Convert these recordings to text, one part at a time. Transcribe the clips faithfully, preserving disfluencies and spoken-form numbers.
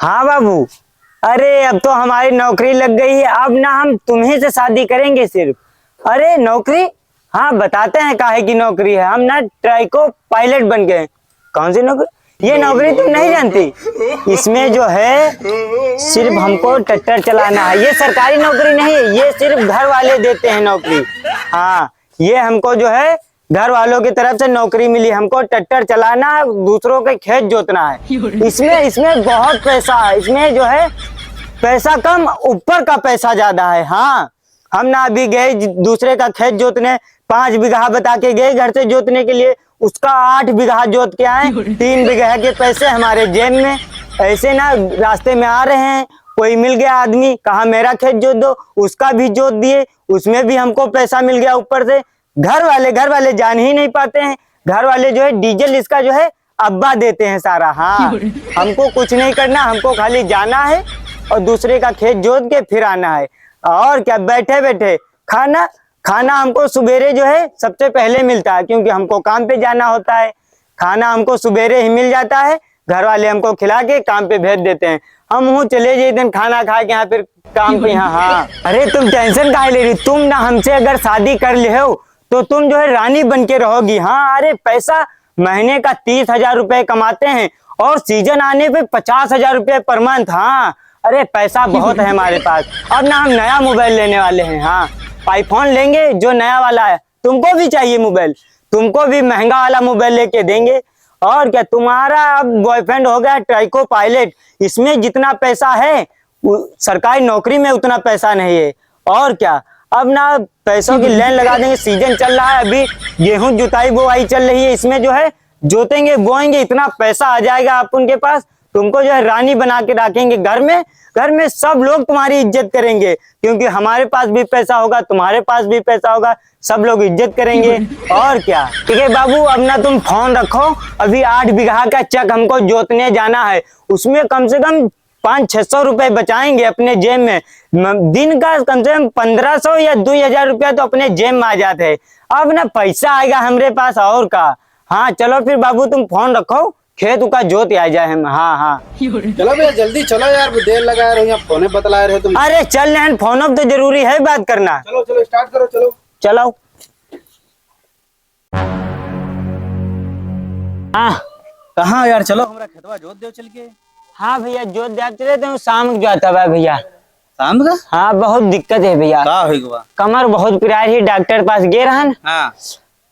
हाँ बाबू, अरे अब तो हमारी नौकरी लग गई है, अब ना हम तुम्ही से शादी करेंगे सिर्फ। अरे नौकरी? हाँ बताते हैं काहे की नौकरी है, हम ना ट्राइको पायलट बन गए। कौन सी नौकरी? ये नौकरी तुम नहीं जानती? इसमें जो है सिर्फ हमको ट्रैक्टर चलाना है। ये सरकारी नौकरी नहीं है, ये सिर्फ घर वाले देते हैं नौकरी। हाँ, ये हमको जो है घर वालों की तरफ से नौकरी मिली, हमको ट्रैक्टर चलाना है, दूसरों के खेत जोतना है। इसमें इसमें बहुत पैसा है, इसमें जो है पैसा कम, ऊपर का पैसा ज्यादा है। हाँ, हम ना अभी गए ज- दूसरे का खेत जोतने, पाँच बीघा बता के गए घर से जोतने के लिए, उसका आठ बीघा जोत के आए। तीन बीघा के पैसे हमारे जेब में। ऐसे ना रास्ते में आ रहे हैं, कोई मिल गया आदमी, कहा मेरा खेत जोत दो, उसका भी जोत दिए, उसमें भी हमको पैसा मिल गया ऊपर से। घर वाले घर वाले जान ही नहीं पाते हैं। घर वाले जो है डीजल इसका जो है अब्बा देते हैं सारा। हाँ, हमको कुछ नहीं करना, हमको खाली जाना है और दूसरे का खेत जोत के फिर आना है। और क्या, बैठे बैठे खाना, खाना हमको सुबेरे जो है सबसे पहले मिलता है, क्योंकि हमको काम पे जाना होता है। खाना हमको सुबेरे ही मिल जाता है, घर वाले हमको खिला के काम पे भेज देते हैं। हम हूँ चले जाते हैं खाना खा के यहाँ, फिर काम पे यहाँ। हाँ, अरे तुम टेंशन काहे ले रही, तुम ना हमसे अगर शादी कर ले हो तो तुम जो है रानी बन के रहोगी। हाँ, अरे पैसा महीने का तीस हजार रुपए कमाते हैं और सीजन आने पे पचास हजार रुपए पर मंथ। हाँ, अरे पैसा बहुत है हमारे पास। अब ना हम नया मोबाइल लेने वाले हैं। हाँ, आईफोन लेंगे जो नया वाला है। तुमको भी चाहिए मोबाइल? तुमको भी महंगा वाला मोबाइल लेके देंगे। और क्या, तुम्हारा अब बॉयफ्रेंड हो गया ट्राइको पायलट। इसमें जितना पैसा है उ- सरकारी नौकरी में उतना पैसा नहीं है। और क्या, अब ना पैसों की लाइन लगा देंगे। सीजन चल रहा है अभी, गेहूं जुताई बुआई चल रही है, इसमें जो है जोतेंगे बोएंगे, इतना पैसा आ जाएगा आप उनके पास, तुमको जो है रानी बना के रखेंगे घर में। घर में सब लोग तुम्हारी इज्जत करेंगे, क्योंकि हमारे पास भी पैसा होगा, तुम्हारे पास भी पैसा होगा, सब लोग इज्जत करेंगे। और क्या। ठीक है बाबू, अब ना तुम फोन रखो, अभी आठ बीघा का चक हमको जोतने जाना है, उसमें कम से कम पाँच छः सौ रुपए बचाएंगे अपने जेब में। म- दिन का कम से कम पन्द्रह सौ या दो हजार रुपया तो अपने जेब में आ जाते हैं। अब ना पैसा आएगा हमरे पास, और का। हाँ चलो फिर बाबू, तुम फोन रखो, खेत उका जोत आ जाए हम। हाँ, हाँ। चलो भैया, जल्दी चलो यार, देर लगा रहे हो यहाँ, फोने बतला रहे हो तुम। अरे चल रहन, फोन अब तो जरूरी है बात करना। चलो, चलो, स्टार्ट करो, चलो। चलो। हाँ। कहाँ यार, चलो हमरा खेतवा जोत देव चल के। हाँ भैया, जोत देव चले तो शाम को जाता बा भैया। शाम का? हाँ, बहुत दिक्कत है भैया। का होई गवा? कमर बहुत पिराए रही, डॉक्टर पास गे रहन। हाँ।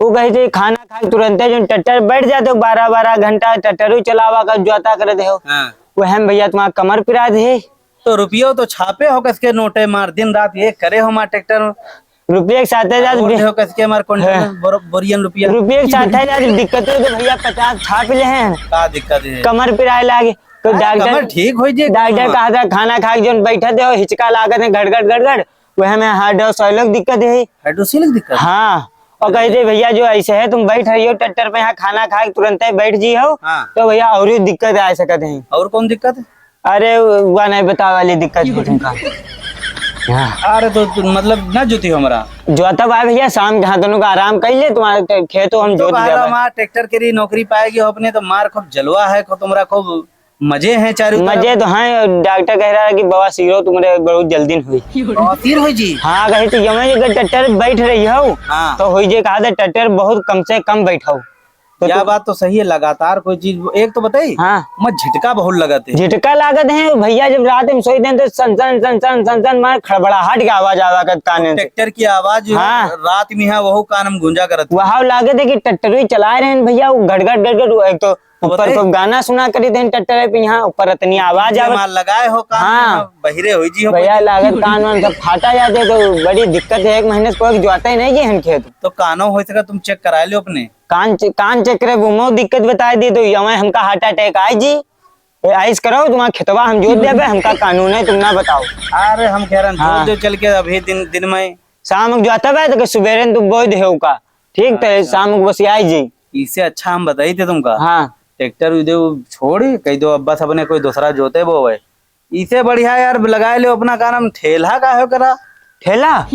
वो कहे थे खाना खा के तुरंते जो ट्रैक्टर बैठ जाते हो, बारह बारह घंटा ट्रैक्टर ही चलावा कर जोता कर दे हो। हाँ। वह हम भैया तुम्हारा कमर पिरा दे। तो रुपयो तो छापे हो कसके नोटे मार, दिन रात एक करे हो मार ट्रैक्टर। रुपये के साथ है जात और बि- दे हो कसके मार कौन हाँ। बोर-, बोरियन रुपया। रुपये के साथ है जात दिक्कत है तो भैया पचास छाप ले हैं। का दिक्कत है? कमर पिराए लागे। तो अरे, डॉक्टर, कमर ठीक हो जाए, डॉक्टर कमर। कहा था खाना खा के जो बैठा दे हो, हिचका लागत है गड़गड़ गड़गड़, वह में हाइड्रोसाइलक दिक्कत है। हाइड्रोसिलिक दिक्कत? हाँ, और कहे थे भैया जो ऐसे है तुम बैठ रही हो ट्रैक्टर पे, यहाँ खाना खा के तुरंत ही बैठ जी हो, हाँ। तो भैया और ही दिक्कत आ सकत है। और कौन दिक्कत? अरे वह नहीं बतावे वाली दिक्कत है तुमका। हाँ। अरे तो, तो मतलब ना जोती हो हमारा। जोता बा भैया, शाम के हाथ दोनों का आराम कर ले, तुम्हारे खेतों हम तो जोत कहा देबे। हमारा ट्रैक्टर के लिए नौकरी पाएगी हो अपने, तो मार खूब जलवा है, खूब तुम्हारा खूब मजे हैं चारों तरफ। मजे तो हैं, डॉक्टर कह रहा है कि बवासीरो तुम्हारे बहुत जल्दी न हुई। बवासीर हुई जी? हाँ, कहे तो यमन अगर ट्रैक्टर बैठ रही हो, हाँ। तो हुई जे कहा था ट्रैक्टर बहुत कम से कम बैठाओ। तो या तुम बात तो सही है, लगातार कोई चीज, एक तो बताई, हाँ। मैं झटका बहुत लगत है। झटका लागत है भैया, जब रात में सोई दें तो सन सन सन सन सन सन मार खड़बड़ाहट की आवाज आवा करत कान में से। ट्रैक्टर की आवाज जो है, हाँ। रात में है, वहू कान में गूंजा करत है। वहाँ लागत है कि ट्रैक्टर ही चला रहे हैं भैया, वो गड़गड़ गड़गड़, एक तो ऊपर बताई? को गाना सुना करी देन ट्रैक्टर पे, यहाँ ऊपर इतनी आवाज ये आवत। मार लगाए हो कान हाँ। में, बहिरे होई जी हो भैया, कोई। लागत कान वान सब फाटा जाते, तो बड़ी दिक्कत है। एक महीने से कोई जोता ही नहीं गए हैं खेत। तो कानो हो सका तुम चेक करा लो अपने। कान चे-, कान चेक करे, वो दिक्कत बताए दी, तो यहाँ हमका हार्ट अटैक आई जी। ए, आइस करो, तुम्हारा खेतवा हम जोत देबे, हमका कानून है, तुम ना बताओ। अरे हम कह रहे हैं, हाँ। जोत दो चल के अभी दिन, दिन में। शाम को जोता बे, तो सुबेरे तुम बोई दे का। ठीक, तो अच्छा। शाम को बस आई जी। इससे अच्छा हम बताई थे तुमका। हाँ। ट्रैक्टर उदे छोड़, कह दो, अब बस अपने कोई दूसरा जोते बोवे। इसे बढ़िया यार, लगाए लो अपना काम, ठेला का हो करा। ठेला?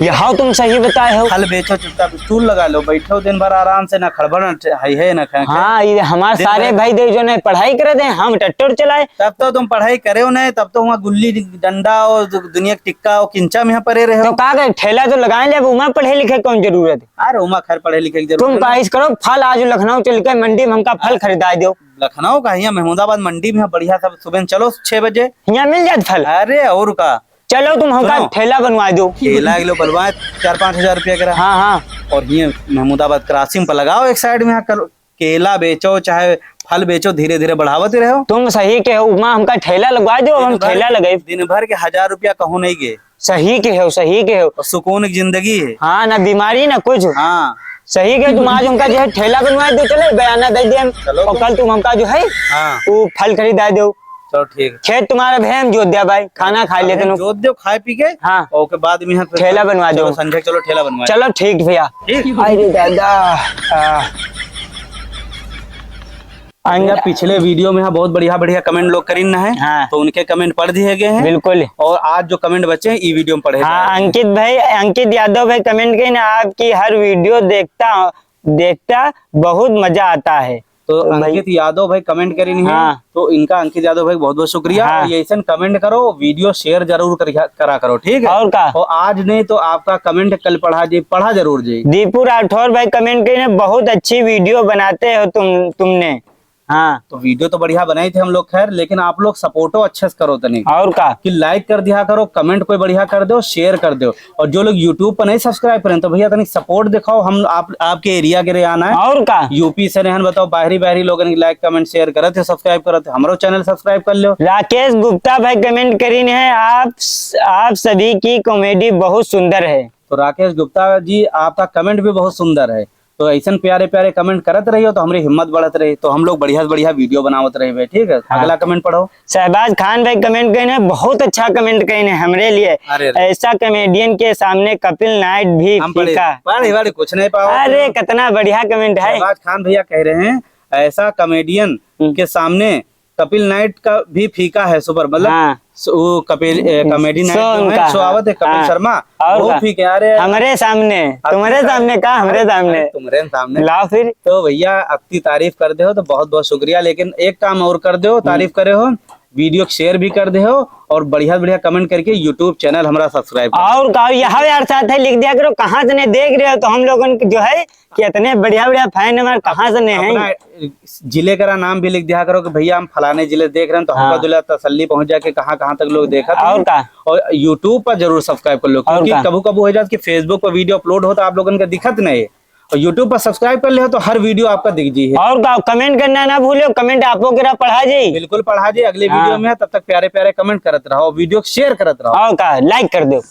यह तुम सही बताए हो। फल बेचो, चुपचाप stool लगा लो, बैठो दिन भर आराम से, ना खड़बड़, ना ठ-, है, है, ना खा-, हाँ, ये हमार दिन सारे भर भाई देख जो नहीं पढ़ाई करे दे, हम ट्रैक्टर चलाए। तब तो तुम पढ़ाई करे हो नहीं, तब तो वहाँ गुल्ली डंडा और दु-, दुनिया के टिक्का और किंचा में यहाँ पड़े रहे हो। तो का करे, ठेला तो लगाए ले, अब उमा पढ़े लिखे कौन जरूरत है? अरे उमा खैर पढ़े लिखे की जरूरत तुम नहीं। का इस करो, फल आज लखनऊ चल के मंडी में हमका फल खरीदाए दो। लखनऊ का, यहाँ महमूदाबाद मंडी में बढ़िया सब, सुबह चलो छह बजे। यहाँ मिल जात फल? अरे और का। चलो तुम हमका सुनो। ठेला बनवा दो। ठेला एक लो बनवाए, चार पाँच हजार रुपया के रहा। हाँ, हाँ। और ये महमूदाबाद crossing पर लगाओ एक side में, यहाँ कल-, केला बेचो चाहे फल बेचो, धीरे धीरे बढ़ावत ही रहो। तुम सही कहो, उमा हमका ठेला लगवा दो, हम दिन भर, ठेला लगाई। दिन भर के हजार रुपया कहूँ नहीं गए। सही कहो, सही कहो। और सुकून की जिंदगी है। हाँ, ना बीमारी ना कुछ। हाँ। सही कहो, तुम आज हमका जो है ठेला बनवा दो, चले बयाना दे दे हम। चलो और तुम। कल तुम हमका जो है हाँ। वो फल खरीदा दो। चलो ठीक है। खेत तुम्हारा भाई हम जोत दिया भाई, खाना खा लेते अरे हैं। जोत दो, खाए पी के। हाँ। ओके, बाद में यहाँ पे ठेला बनवा चलो, दो। संजय, चलो ठेला बनवा। चलो ठीक भैया। ठीक। अरे दादा। आ, भैया, अंग- पिछले video में यहाँ बहुत बढ़िया बढ़िया comment लोग करीन ना है, हाँ। तो उनके comment पढ़ दिए गए हैं। बिल्कुल। और आज जो comment बचे हैं, ई video में पढ़े हाँ, जाएंगे। अंकित भाई, अंकित यादव भाई comment करीन, आपकी हर video देखता, देखता बहुत मजा आता है। तो तो भाई अंकित यादव भाई comment करीन है, हाँ। तो इनका अंकित यादव भाई बहुत बहुत शुक्रिया। हाँ। और ये ऐसन comment करो, video share जरूर करिया, करा करो, ठीक है? और का? और आज नहीं तो आपका comment कल पढ़ा जी, पढ़ा जरूर जी। दीपू राठौर भाई comment करीन है, बहुत अच्छी video बनाते हो तुम, तुमने। हाँ। तो video तो बढ़िया बनाई थे हम लोग खैर, लेकिन आप लोग supportओ अच्छे से करो तनी। और का? कि like कर दिया करो, comment कोई बढ़िया कर दो, share कर दो। और जो लोग YouTube पर नहीं subscribe करें तो भैया तनी support दिखाओ, हम आप, आपके area के रहे आना है। और का? यूपी से रहन बताओ, बाहरी बाहरी लोगन की like comment share करत है, subscribe करत है, हमरो channel subscribe कर लो। राकेश गुप्ता भाई comment करीन है, आप, आप सभी की comedy बहुत सुंदर है। तो राकेश गुप्ता जी आपका comment भी बहुत सुंदर है। तो ऐसन प्यारे प्यारे comment करत रहियो तो हमरी हिम्मत बढ़त रही, तो हम लोग बढ़िया से बढ़िया video बनावत रही भाई, ठीक है? हाँ। अगला comment पढ़ो। शहबाज खान भाई comment करीन है, बहुत अच्छा comment करीन है हमरे लिए। अरे, अरे। ऐसा comedian के सामने कपिल नाइट भी हम पढ़े, फीका। पढ़े, पढ़े, कुछ नहीं पाओ। अरे, कितना बढ़िया comment है। शहबाज खान भैया कह रहे हैं, ऐसा comedian हम्म। के सामने कपिल नाइट का भी फीका है, super, मतलब, हाँ। स-, वो कपिल, ए, comedy night जो है, उनका, show हाँ। आवत है, कपिल हाँ। शर्मा, और वो का? फीका है, अरे, हमरे सामने, अब तुम्हरे सामने का, हमरे अरे, सामने। अरे, तुम्हरे सामने। लाओ फिर। तो भैया, अत्ती तारीफ कर दे हो तो बहुत बहुत शुक्रिया, लेकिन एक काम और कर दे हो, तारीफ हम्म। करे हो, video share भी कर दे हो और बढ़िया बढ़िया comment करके YouTube channel हमारा subscribe कर दे। और का, यह यार साथ है, लिख दिया करो, कहाँ से नहीं देख रहे हो, तो हम लोगन के जो है कि इतने बढ़िया बढ़िया fan हमारे कहाँ से नहीं हैं? अपना जिले का नाम भी लिख दिया करो कि भैया हम फलाने जिले देख रहे हैं, तो हमका हाँ। दिल तसल्ली पहुंच जाए कि कहाँ कहाँ तक लोग देखत हैं। और का? और YouTube पर जरूर subscribe कर लो, और क्योंकि का? कभू कभू हो जात कि Facebook पर video upload हो तो आप लोगन का दिखत नहीं है, और YouTube पर subscribe कर ले हो तो हर video आपका दिख जी है। और का? Comment करना ना भूलो, comment आपो के रहा पढ़ा जी। बिल्कुल पढ़ा जी, अगले हाँ। Video में, तब तक प्यारे प्यारे comment करत रहो, video share करत रहो। और का? Like कर दो।